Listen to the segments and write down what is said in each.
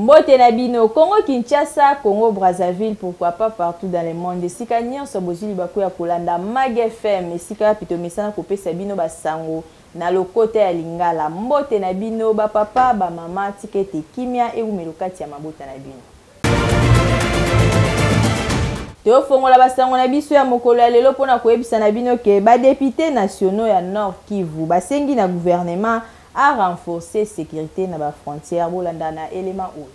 Mbote na bino, Congo Kinshasa, Congo Brazzaville, pourquoi pas partout dans le monde. Esika nyonso bozwi libaku ya kolanda Mag FM, esika wapi tomesana kopesa bino basango na lokota ya Lingala. Mbote na bino ba papa, ba mama, tika ete kimia ewumelo kati ya mabota na bino. Tofongola basango na biso ya mokolo ya lelo mpona koyebisa na bino ke ba deputes nationaux ya Nord Kivu basengi na gouvernement a renforcer securite na ba frontières. Bolanda na elema oyo.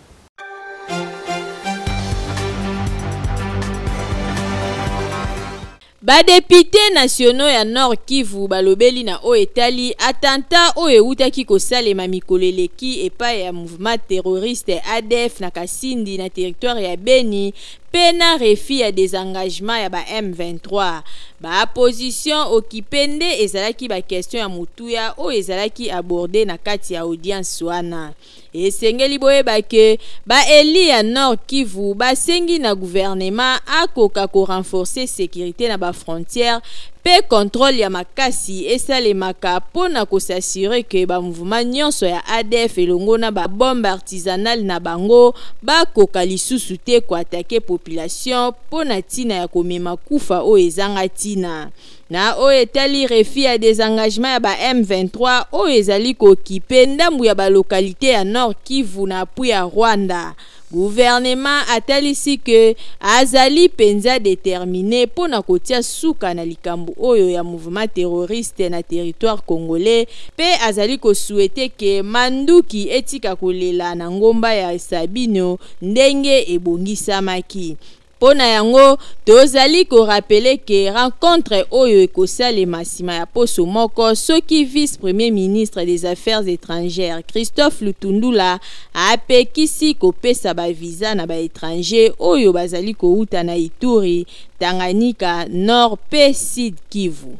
Ba deputes nationaux ya Nord Kivu balobeli na oyo etali attentat oyo ewutaki kosalema mikolo eleki epai ya mouvement terroriste adf na Kasindi na territoire ya Beni mpe na refus ya desengagement ya ba M23. Ba positions occupees nde ezalaki ba questions ya motuya oyo ezalaki abordees na kati ya audience wana. Esengeli boyeba que ba elus ya Nord Kivu basengi na gouvernement akoka ko renforcer securite na ba frontières mpe controle ya makasi esalemaka mpo na ko s'assurer que ba mouvements nionso ya adf elongo na ba bombes artisanales na bango bakoka lisusu te ko attaquer population mpo na ntina ya komema kufa oyo ezanga ntina. Na oyo etali refus ya desengagement ya ba M23 oyo ezali ko occuper ndambu ya ba localites ya Nord Kivu na appui ya Rwanda, gouvernement atalisi que azali penza determiner mpo na kotia suka na likambo oyo ya mouvement terroriste na territoire congolais mpe azali ko souhaiter que manduki etika kolela na ngomba ya Sabinyo ndenge ebongisamaki. Mpo na yango, tozali ko rappeler que rencontre oyo ekosalema sima ya poso moko soki vice-premier ministre des Affaires etrangères Christophe Lutundula apekisi kopesa ba visas na ba etrangers oyo bazali kowuta na Ituri, Tanganyika, Nord mpe Sud Kivu.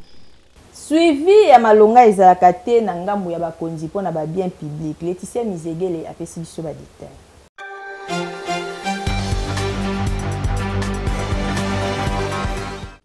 Suivi ya malonga ezalaka te na ngambo ya bakonzi mpo na ba biens publics. Laetitia Mizegele apesi biso ba details.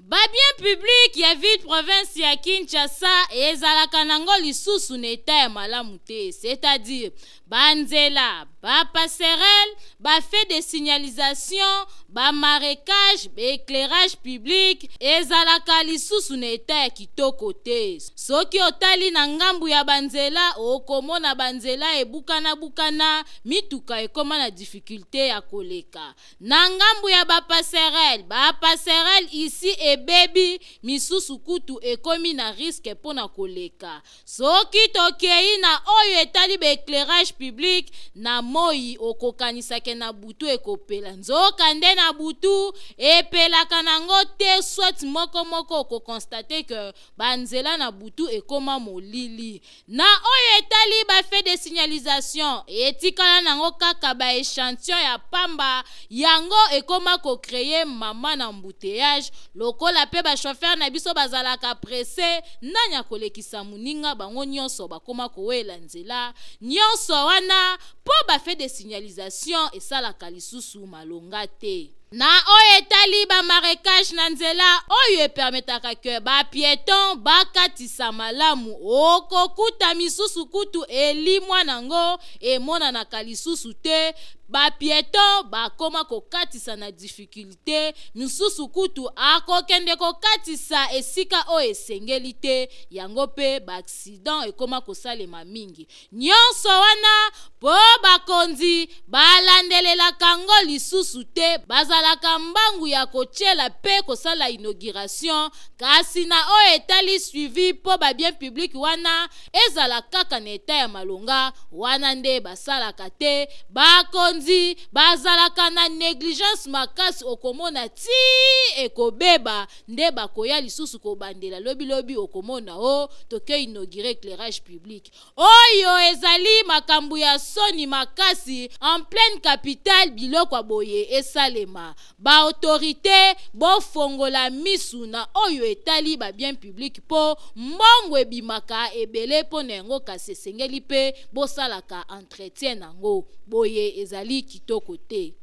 Ba biens publics ya ville province ya Kinshasa ezalaka nango lisusu na etat ya malamu te, c'est-à-dire ba nzela, ba passerelles, ba feux de signalisation, ba marécages, ba éclairage public ezalaka lisusu na etat ya kitoko te. Soki otali na ngambu ya ba nzela okomona ba nzela ebukana-bukana, mituka ekoma na difficulte ya koleka. Na ngambu ya ba passerelles, ba passerelles ici ebebi, misusu kutu ekomi na risque mpo na koleka. Soki tokeyi na oyo etali ba eclairage public, na moyi okokanisa ke na butu ekopela, nzoka nde na butu epelaka nango te, soit moko moko oko constater que ba nzela na butu ekoma molili. Na oyo etali ba feux de signalisation, etikala nango kaka ba echantillons ya pamba, yango ekoma ko creer mama na embouteillage, lokola pe ba chauffeurs na biso bazalaka presse, nani akolekisa moninga, bango nionso bakoma kowela nzela, nionso wana po ba feux de signalisation esalaka lisusu malonga te. Na oyo etali ba marecages na nzela oyo e permetaka que ba pietons bakatisa malamu, okokuta misusu kutu elimwa nango emonanaka lisusu te, ba pietons bakoma kokatisa na difficulte, misusu kutu akokende kokatisa esika oyo esengeli te, yango pe ba accidents ekoma kosalema mingi. Nyonso wana po bakonzi balandelelaka ngo lisusu te, bazalaka mbangu ya kotiela pe kosala inauguration, kasi na oyo etali suivi po ba biens publics wana ezala kaka na etat ya malonga, wana nde basalaka te. Bakonzi bazalaka na negligence makasi, okomona tii ekobeba nde bakoya lisusu kobandela, lobi lobi okomona oh toke inaugurer eclairage public. Oyo ezali makambo ya soni makasi en pleine capitale biloko ya boye esalema. Ba autorites bofongola misu na oyo etali ba biens publics po mbongo ebimaka ebele po na yango kasi esengeli pe bosalaka entretien nango. Boye ezali kitoko te.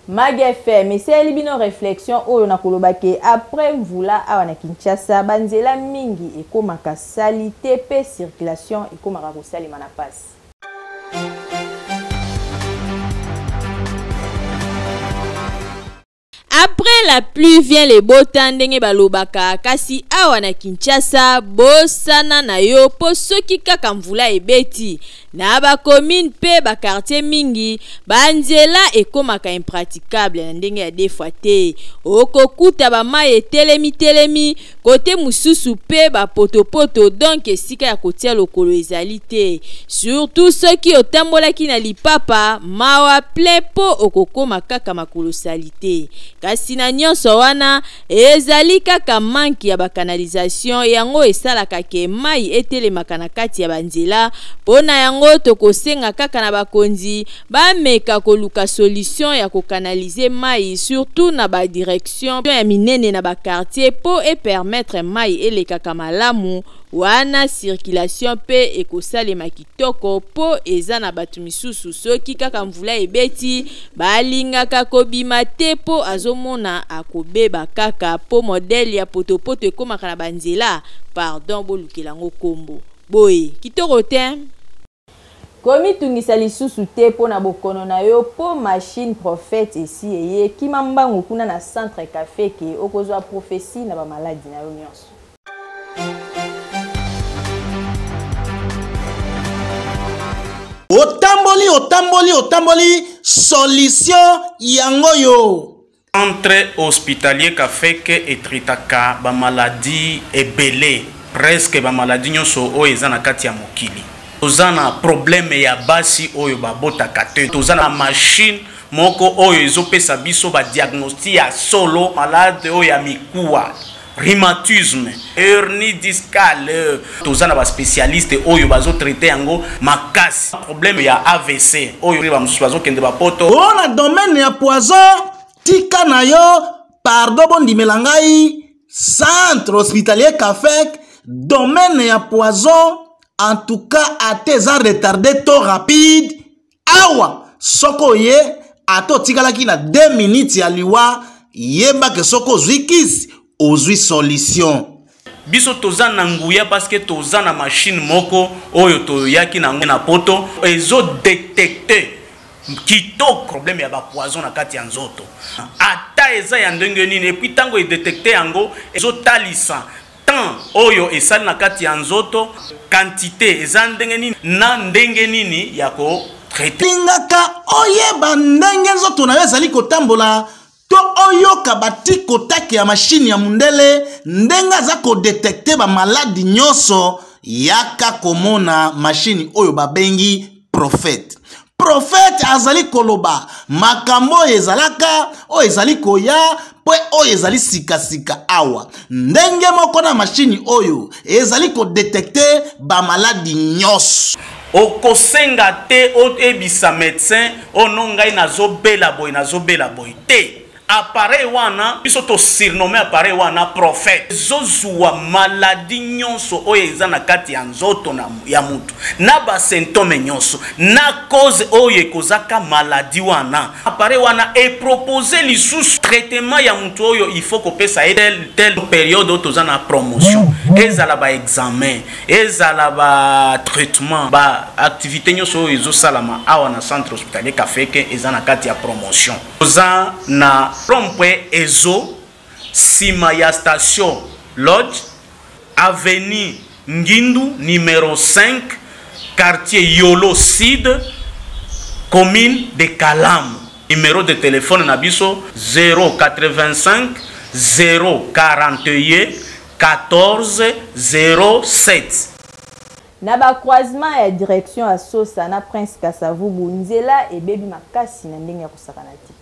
Mag FM esaleli bino reflexion oyo na koloba ke après mvula awa na Kinshasa ba nzela mingi ekomaka salite pe circulation ekomaka kosalema na pasi. Après la pluie vient le beau temps ndenge balobaka, kasi awa na Kinshasa bosana na yo mpo soki kaka mvula ebeti na ba commune mpe ba quartier mingi, banzela ekomaka impraticable na ndenge ya deux fois te. Okokuta ba mayi etelemi telemi kote mosusu mpe ba potopoto, donc esika ya kotia lokolo ezali te, surtout soki otambolaki na lipapa, mawa plein mpo okokoma kaka makolo saleté. Kasi na nyonso wana ezali kaka manque ya bacanalisation, yango esalaka ke mai etelemaka na kati ya banzela. Mpo na yango tokosenga kaka na bakonzi bameka koluka solution ya kocanaliser mai, surtout na badirection ya minene na baquartier, mpo epermettre mai elekaka malamu. Wana circulation mpe ekosalema kitoko, mpo eza na bato misusu soki kaka mvula ebeti balingaka kobima te, mpo azomona akobeba kaka mpo modèle ya potopoto ekomaka na banzela. Pardon, bolukela yango nkombo boye kitoko te. Komitungisa lisusu te mpo na bokono na yo, mpo machine prophète esi eye. Kima mbangu kuna na centre café ke okozwa prophétie na bamaladi na yo nyonso. Otamboli, otamboli, otamboli, solution yango yo. Centre hospitalier Kafeke etraitaka bamaladi ebele, presque bamaladi nyonso oyo eza na kati ya mokili. Toza na problème ya basi oyo babotaka te, toza na machine moko oyo ezopesa biso badiagnostic ya solo, malade oyo ya mikuwa, rhumatisme, hernie discale, toza na baspécialiste oyo bazotraite yango makasi. Problème ya AVC oyo bamosusu bazokende bapoto. O na domaine ya poison, tika na yo, pardon, bondimela ngai, centre hospitalier Kafek, domaine ya poison, en tout cas ate eza retardé to rapide, awa soki oye, ata otikalaki na 2 minutes ya liwa, yebake soki ozwi kisi, ozwi solution. Biso toza na nguya parce que toza na machine moko oyo toyaki nango na poto, ezodétecte kitoko problème ya bapoison na kati ya nzoto, ata eza ya ndenge nini. Et puis ntango edétecte yango, ezotalisa temps oyo esali na kati ya nzoto, quantité eza ndenge nini na ndenge nini ya kotraite. Lingaka oyeba ndenge nzoto na yo ezali kotambola, to oyoka batikotake ya mashine ya mundele ndenge aza kodétecte bamaladi nyonso, yaka komona mashine oyo babengi prophète. Prophète azali koloba makambo oyo ezalaka, oyo ezali koya, mpe oyo ezali sikasika awa. Ndenge moko na mashini oyo ezali kodétecte bamaladi nyonso. Okosenga te oyebisa médecin ono ngai nazobela boye, nazobela boye te. Appareil wana, biso tosurnomme appareil wana prophète, ezozwa maladi nyonso oyo eza na kati ya nzoto na, ya mutu, na basymptôme nyonso, na cause oyo ekozaka maladi wana. Appareil wana epropose lisusu traitement ya mutu oyo il faut kopesa ye tel tel période. Oyo toza na promotion, ezala baexamen, ezala batraitement, baactivité nyonso oyo ezosalama awa na centre hospitalier Kafeke eza na kati ya promotion. Toza na rond-point ezo nsima ya station Lodge, avenue Ngindu numéro 5, quartier Yolo Sud, commune de Kalamu. Numéro de téléphone na biso 085 041 14 07. Na bacroisement ya direction ya Sosa na Prince Kasavubu, nzela ebebi makasi na ndenge ya kosakana te.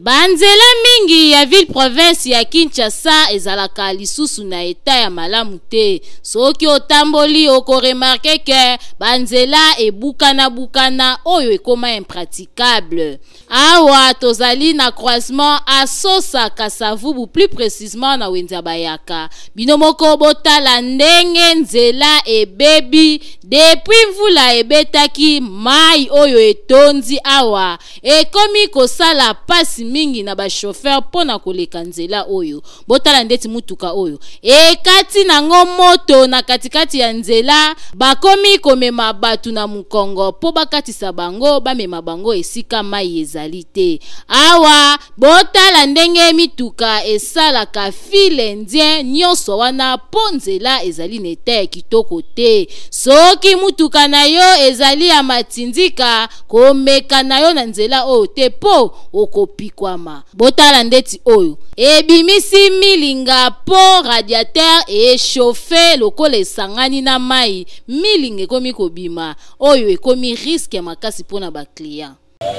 Banzela mingi ya ville province ya Kinshasa ezalaka lisusu na état ya malamu te. Soki otamboli, okoremarquer ke banzela ebukana-bukana oyo ekoma impraticable. Awa tozali na croisement Asosa Kasavubu, plus précisement na wenze ya Bayaka. Bino moko botala ndenge nzela ebebi depuis mvula ebetaki. Mai oyo etondi awa ekomi kosala pasi mingi na bachauffeur. bachauffeur mpo na koleka nzela oyo. Botala ndeti mutuka oyo ekati nango moto na katikati ya nzela, bakomi komema bato na mokongo mpo bakatisa bango, bamema bango esika mai ezali te. Awa botala ndenge mituka esalaka file indien nyonso wana mpo nzela ezali na eta ya kitoko te. Soki mutuka na yo ezali ya matindika, komeka na yo na nzela oyo te mpo okopikwama. Botala ndeti oyo ebimisi milinga mpo radiateur echauffe lokola esangani na mai, milinga ekomi kobima. Oyo ekomi risque ya makasi mpona baclient.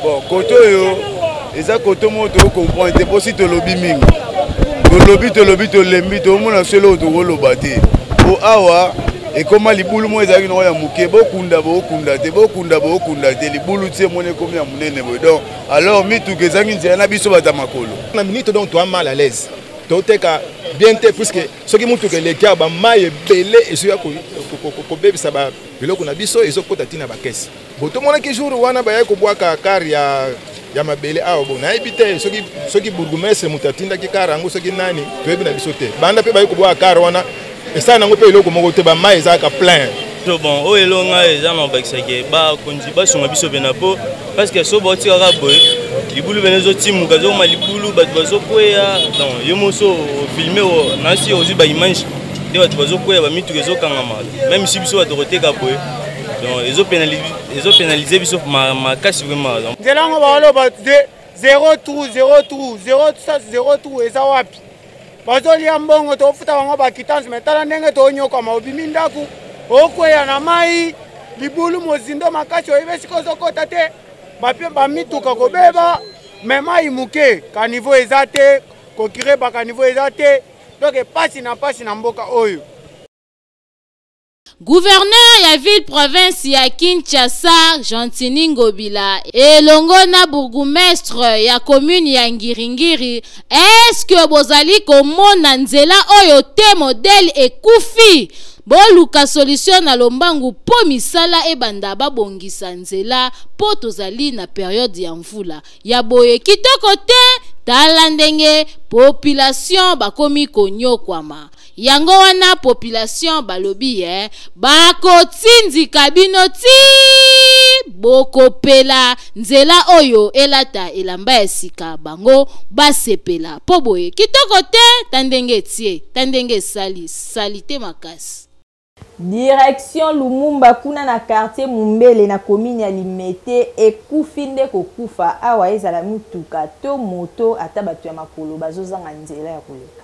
Bon, kote oyo eza kote moko tokocomprendre te, mpo si tolobi mingi, tolobi tolobi tolembi, toomona so eloko tokoloba te, mpo awa ekoma libulu moko ezalaki nango ya moke, bokunda bokunda te, bokunda bokunda te, libulu ti emoni ekomi ya monene boye. Donc alors mituka ezangi nzela na biso bato ya makolo na minute, donc toa mal à l'aise, toteka bien te, puisque soki mutuka eleki awa, bamai ebele ezoya kobebisa biloko na biso, ezokota ntina bakese. Bo tomonaki jour wana bayaki kobwaka car ya mabele awa. Bo nayebi te soki bourgmestre moto atindaki car yango, soki nani, toyebi na biso te. Banda mpe bayaki kobwaka car wana, esala nango mpe eloko moko te, bamai ezalaka plein. Bon, oyo elonga eza na bakisaki bakonzi basunga biso pena, po parce que so baotikaka boye, libulu pene ezotimuka, ezokoma libulu, bato bazokweya. Donc yo moso ofilme nasi ozwi baimage nde bato bazokweya, bamituka ezokangama, même si biso bato koteka boye, donc ezopénaliser biso makasi vraiment. Nzela yango baoloba zéro trou, zéro trou, zéro, zéro trou, eza wapi? Bazolia mbongo, tofuta bango baquittance, mais tala ndenge tonyokama. Obimi ndako, okweya na mai, libulu mozindo makasi, oyebi esika ozokɔta te, bamituka kobeba, mais mai moke, caniveau eza te, kocurer bacaniveau eza te, donc epasi na pasi na mboka oyo. Gouverneur ya ville province ya Kinshasa, Gentiny Ngobila, elongo na bourgmestre ya commune ya Ngiringiri, eske bozali komona nzela oyo te? Modèle ekufi, boluka solution na lombangu mpo misala ebanda, babongisa nzela, mpo tozali na période ya mvula ya boye kitoko te. Tala ndenge population bakomi konyokwama. Yango wana population balobi ye bakotindika bino ti bokopela nzela oyo elata elamba ya sika, bango basepela, mpo boye kitoko te. Ta ndenge etie, ta ndenge esali sali te makasi. Direction Lumumba, kuna na quartier Mumbele na commune ya Limete, ekufi nde kokufa. Awa ezala mituka to moto, ata bato ya makolo bazozanga nzela ya koleka.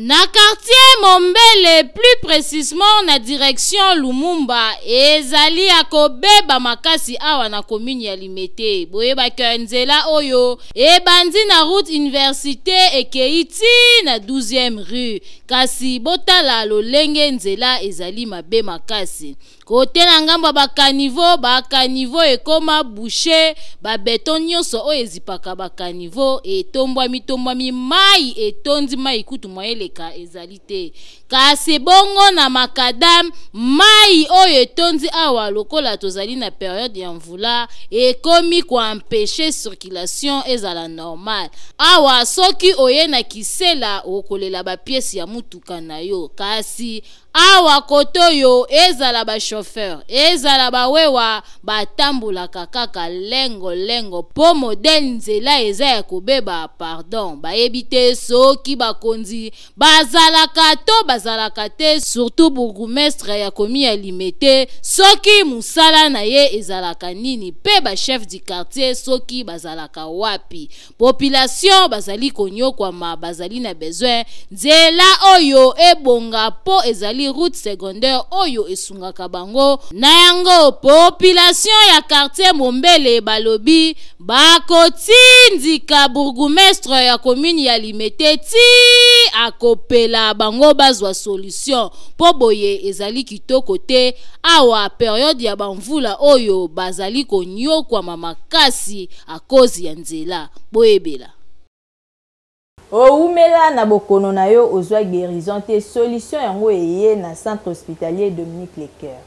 Na quartier Mombele, plus précisément na direction Lumumba, ezali ya kobeba makasi awa na commune ya Limete. Boyebaki nzela oyo ebandi na route université, ekei ti na 12e rue, kasi botala lolenge nzela ezali mabe makasi. Kote na ngambo ya bacaniveau, bacaniveau ekóma bouché, babéton nyonso oyo ezipaka bacaniveau etombwami tombwami, mai etondi, mai kutu mwa eleka ezali te. Kasi bongo na macadam, mai oyo etondi awa lokola tozali na période ya mvula, ekomi koempêcher circulation ezala normale. Awa soki oye na kisela, okolela bapièces ya mutuka na yo. Kasi awa kote oyo, ezala bachauffeur, ezala bawewa, batambolaka kaka lengolengo mpo modèle nzela eza ya kobeba. Pardon, bayebi te soki bakonzi bazalaka to bazalaka te, surtout bourgmestre ya komi ya Limete, soki mosala na ye ezalaka nini, mpe bachef du quartier soki bazalaka wapi. Population bazali konyokwama, bazali na besoin nzela oyo ebonga, mpo ezali route secondaire oyo esungaka bango. Na yango population ya quartier Mombele balobi bakotindika bourgmestre ya commune ya Limete ti akopela bango, bazwa solution, mpo boye ezali kitoko te. Awa période ya bamvula oyo bazali konyokwama makasi à cause ya nzela. Boyebela. Owumela na bokono na yo, ozwa guérison te, solution yango eye na Centre hospitalier Dominique Lecoeur.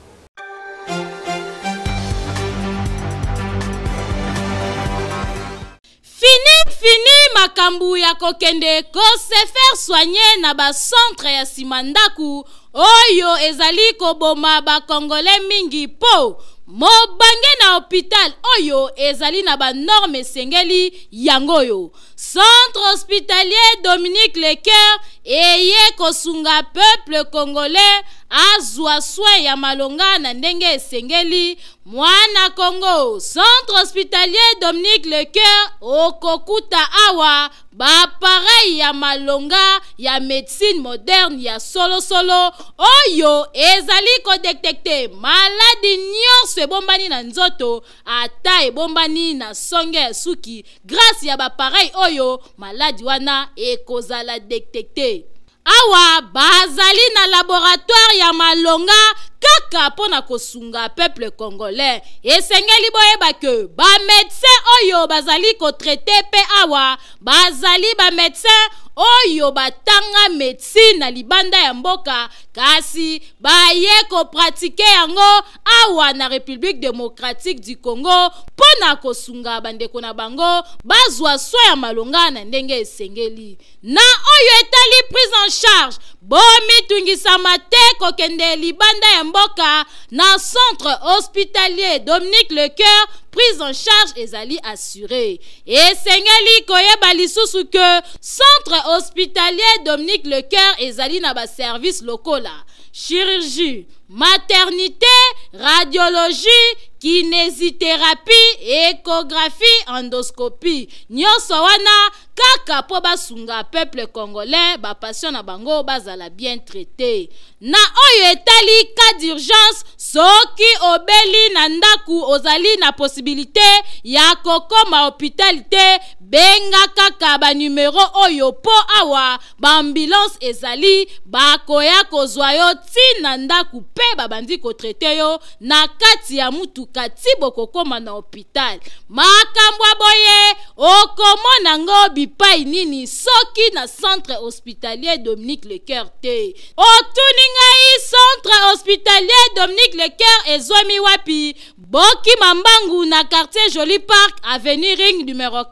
makambo ya kokende ko se faire soigner na ba centre ya sima ndaku oyo ezali koboma ba congolais mingi po mobange na hopital oyo ezali na ba norme esengeli yango oyo Centre hospitalier Dominique Lecoeur eye kosunga peuple congolais azwa soin ya malonga na ndenge esengeli. Mwana Congo, Centre hospitalier Dominique Lecoeur okokuta awa ba appareil ya malonga ya medecine moderne ya solosolo oyo ezali kodetecte maladi nyonso ebombani na nzoto ata ebombani na songe ya suki. Grace ya ba appareil oyo maladi wana ekozala detecte. Awa bazali na laboratoire ya malonga kaka mpo na kosunga peuple congolais. Esengeli boyeba ke ba medecin oyo bazali kotraite mpe awa bazali ba medecin oyo batanga medecine na libanda ya mboka, kasi baye kopratike yango awa na Republique democratique du Congo mpo na kosunga bandeko na bango bazwa soin ya malonga na ndenge esengeli. Na oyo etali prise en charge, bomitungisama te kokende libanda ya mboka na centre hospitalier Dominique Lecoeur, prise en charge ezali assurée. Esengeli koyeba lisusu que centre hospitalier Dominique Lecoeur ezali na ba service lokola chirurgie, maternité, radiologie, kinésithérapie, échographie, endoscopie. Nyonso wana kaka po basunga peuple congolais, ba patients na bango bazala bien traité. Na oyo etali cas d'urgence, soki obeli na ndaku ozali na possibilité ya kokoma hôpital te, benga kaka ba numero oyo po awa ba ambulance ezali, bakoya kozwa yo ti na ndaku pe babandi kotraite yo na kati ya mutuka ti bokokoma na hôpital. Makambo ya boye okomona ngo bipai nini soki na centre hospitalier Dominique Lecoeur te. Otuni ngai centre hospitalier Dominique Lecoeur ezwami wapi? Bokima mbangu na quartier Joli Park, avenue Ring numéro 4,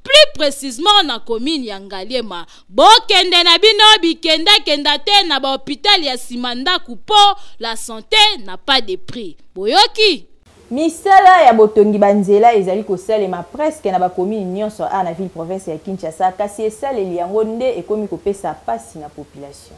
plus précisément na commune ya Ngaliema. Bokende na bino bikenda-kenda te na ba hôpital ya sima ndaku po la santé n'a pas de prix. Boyoki? Misala ya botongi banzela ezali kosalema presque na ba commune nyonso a na ville province ya Kinshasa, kasi esaleli yango nde ekomi kopesa pasi na population.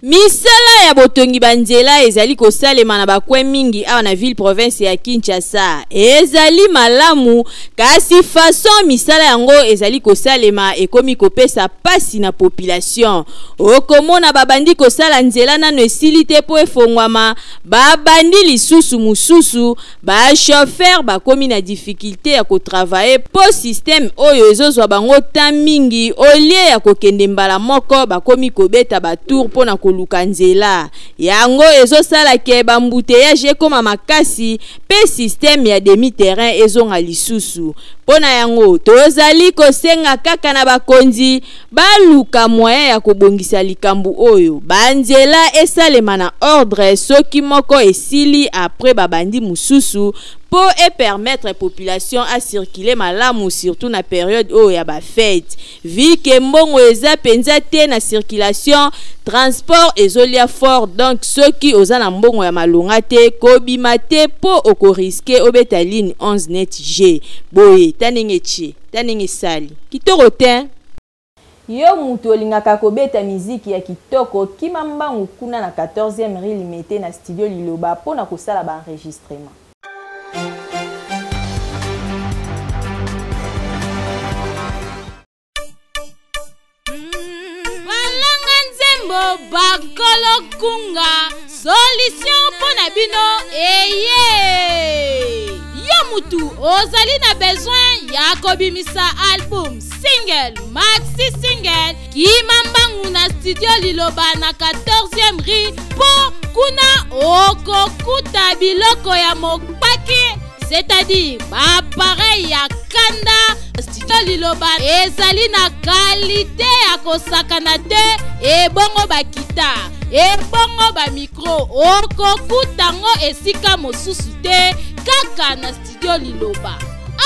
Misala ya botongi banzela ezali kosalema na bakwe mingi awa na ville province ya Kinshasa. Ezali malamu, kasi façon misala yango ezali kosalema ekomi kopesa pasi na population. Okomona babandi kosala nzela nano esili te po efongwama, babandi lisusu mususu, ba chauffeur bakomi na difficulté ya kotravailler po système oyo ezozwa bango temps mingi, au lieu ya kokende mbala moko bakomi kobeta ba tour po na koluka nzela. Yango ezosala ke ba embouteillage ekoma makasi pe système ya demi-terrain ezonga lisusu. Po na yango tozali kosenga kaka na bakonzi baluka moyen ya kobongisa likambo oyo. Ba nzela esalema na ordre soki moko esili après babandi mususu po e permettre population a circuler malamu surtout na période oyo ya ba fête. Vu que mbongo eza penza te na circulation, transport ezolia fort, donc soki oza na mbongo ya malonga te kobima te po okoriske obeta ligne 11 net G. Boye ta ndenge tie, ta ndenge sali. Kitoko te. Yo mutu olingaka kobeta miziki ya kitoko, kima mbangu kuna na 14e rue Limete na studio Liloba po na kosala ba enregistrement. Balanga nzembo bakolo kunga solution mpo na bino eye. Yo mutu ozali na besoin ya kobimisa album, single, maxi single, kima mbangu na studio Liloba na 14e rue po kuna okokuta biloko ya mopaki, c'est-à-dire ba appareil ya kanda. Studio Liloba ezali na qualité ya kosakana te, ebongo ba guitare, ebongo ba micro, okokuta ngo esika mosusu te kaka na studio Liloba.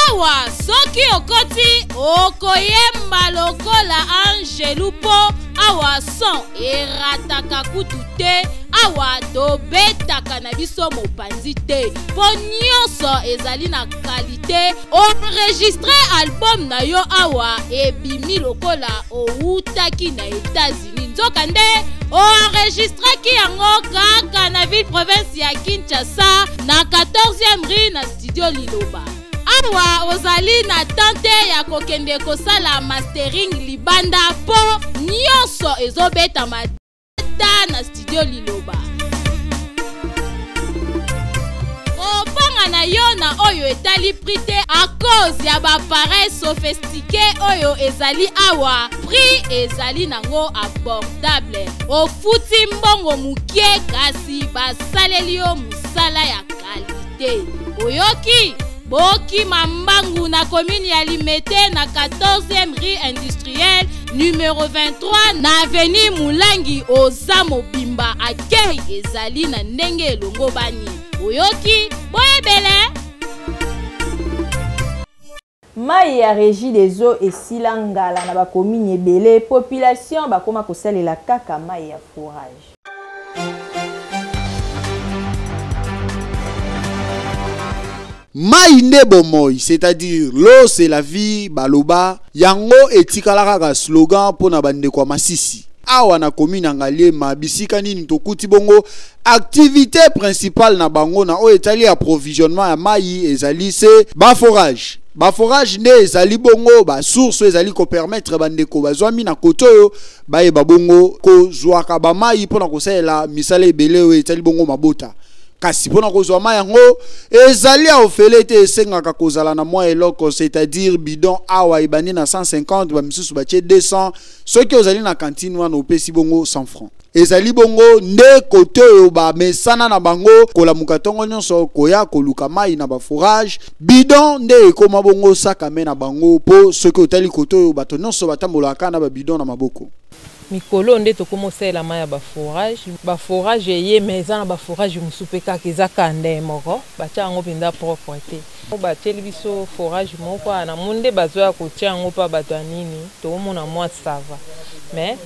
Awa soki okoti okoyemba lokola angelu mpo awa son erataka kutu te awa tobetaka na biso mopanzi te mpo nyonso ezali na kalite oenregistre album na yo awa ebimi lokola owutaki na Etats-Unis nzokande oenregistraki yango kaka na ville province ya Kinshasa na 14e rue na studio Liloba. Awa ozali na temps te ya kokende kosala mastering libanda mpo nyonso ezobetama ta na studio Liloba. Kobanga na yo na oyo etali prix te à cause ya ba appareil sophistiqué oyo ezali awa prix ezali nango abordable ofuti mbongo mokie kasi basaleli yo mosala ya kalite oyoki bokima mbangu na commune ya limete na 14e rue industrielle numero 23 na avenue mulangi oza mobimba akei ezali na ndenge elongobani oyoki boyebele Mayi ya Regie des eaux esila ngala na ba communes ebele, population bakoma kosalela kaka mayi ya forage. Mayi nde bomoi, c'est-à-dire l'eau c'est la vie baloba yango etikala kaka slogan mpo na bandeko ya Masisi. Awa na commune ya Ngaliema bisika nini tokuti bongo activité principale na bango na oyo etali approvisionnement ya mayi ezali se ba forage. Ba forage nde ezali bongo ba source ezali ko permettre bandeko bazwami na kote oyo bayeba bongo kozwaka ba mayi mpo na kosalela misala ebele oyo etali bongo mabota. Kasi mpo na kozwa mai yango ezali ya ofele te, esengaka kozala na mwa eloko, c'est-à-dire bidon awa ebandi na 150, ba misusu batie 200. Soki ozali na cantine wana opesi bongo 100 francs. Ezali bongo nde kote oyo bamesana na bango kolamuka ntongo nyonso koya koluka mai na ba forage. Bidon nde ekoma bongo sac à main na bango, mpo soki otali kote oyo bato nyonso batambolaka na ba bidon na maboko. Mikolo nde tokoma osalela mai ya ba forage. Ba forage eye, mais eza na ba forage mosusu mpe kaka eza kaka ndenge moko, batia yango mpenza propre te. Batieli biso forage moko awa na moni nde bazoya kotia yango mpa bato ya nini, tokomona mwa sava, mais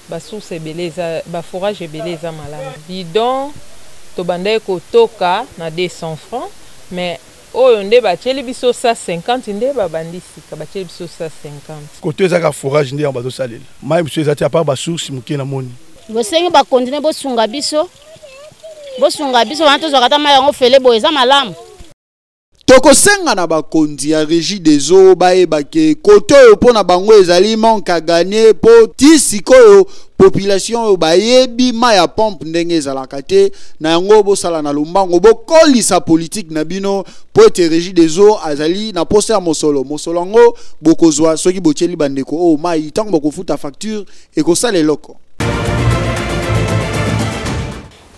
ba source ebele eza, ba forage ebele eza malamu. Bidon tobandaki kotoka na 200 francs, mais oyo nde batieli biso 150, nde babandi sika batieli biso 150. Koto eza kaka forage nde yango bazosalela mai mosusu eza te, apart ba source moke na moni. Bosengi ba continuer bosunga biso, bosunga biso wana tozwaka ata mai yango fele boye eza malamu. Tokosenga na bakonzi ya Regie des eaux bayeba ke kote oyo mpo na bango ezali manque à gagner, mpo ti sikoyo population oyo bayebi mai ya pompe ndenge ezalaka te. Na yango bosala na lombango, bokolisa politique na bino mpo ete Regie des eaux azali na posa ya mosolo. Mosolo yango bokozwa soki botieli bandeko oyo mai, ntango bokofuta facture ekosala eloko.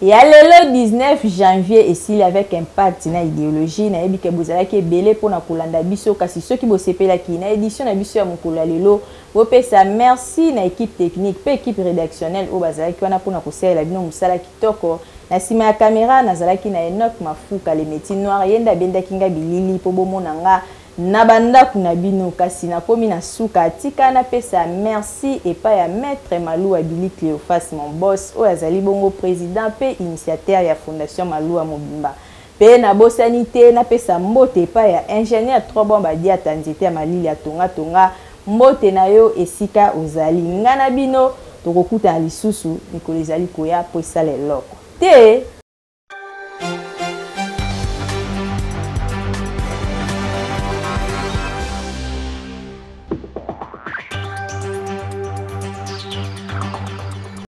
Ya lelo 19 janvier esili avec impact na ideologie. Nayebi ke bozalaki ebele mpona kolanda biso, kasi soki bosepelaki na edition na biso ya mokolo ya lelo, bopesa merci na équipe technique mpe équipe rédactionnelle oyo bazalaki wana mpona kosalela bino mosala kitoko. Na nsima ya kamera nazalaki na Enoch Mafuka, le métier noir, ye nde abendaki nga bilili mpo bomona nga na bandako na bino. Kasi nakomi na suka, tika napesa merci epai ya maître Maluwa Billy Cléophas, mon boss, oyo azali bongo président mpe initiateur ya fondation Maluwa mobimba. Mpe nabosani te napesa mbote epai ya ingénieur Trobon Badiata, nzete ya malili ya tonga-tonga. Mbote na yo esika ozali. Nga na bino tokokutana lisusu mikolo ezali koya mpo esala eloko te.